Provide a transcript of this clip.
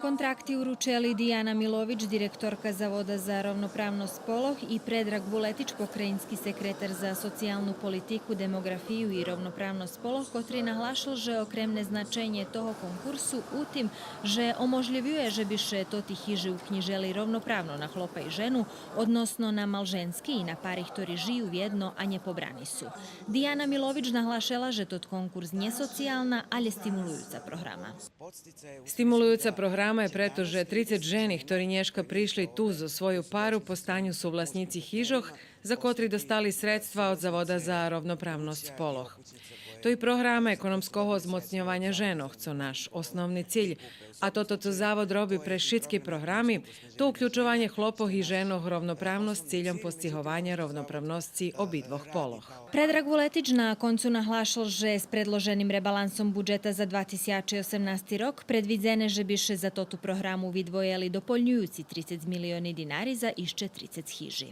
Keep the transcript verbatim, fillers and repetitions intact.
Контракти уручели Дияна Милович, директорка Завода за ровноправносц полох, и Предраг Вулетич, покраїнски секретар за социялну политику, демоґрафию и ровноправносц полох, котри наглашел же окремне значенє того конкурсу у тим же оможлївює же би ше тоти хижи укнїжели ровноправно на хлопа и жену, односно на малженски и на пари хтори жию вєдно, а нєпобрани су. Дияна Милович наглашела же тот конкурс нє социялна, алє стимулуюца програма. Стимулуюца програма є прето же трицец жени хтори нєшка пришли ту зоз свою пару постаню сувласнїци хижох за котри достали средства од Завода за ровноправносц полох. То и програма економского змоцньованя женох, цо наш основни циль. А тото цо Завод роби през шицки програми, то уключованє хлопох и женох ровноправно з цильом постигованя ровноправносци обидвох полох. Предраг Вулетич на концу наглашел же з предложеним ребалансом буджета за два тисячи осемнасти рок предвидзене же би ше за тоту програму видвоєли дополнююци трицец милиони динари за ище трицец хижи.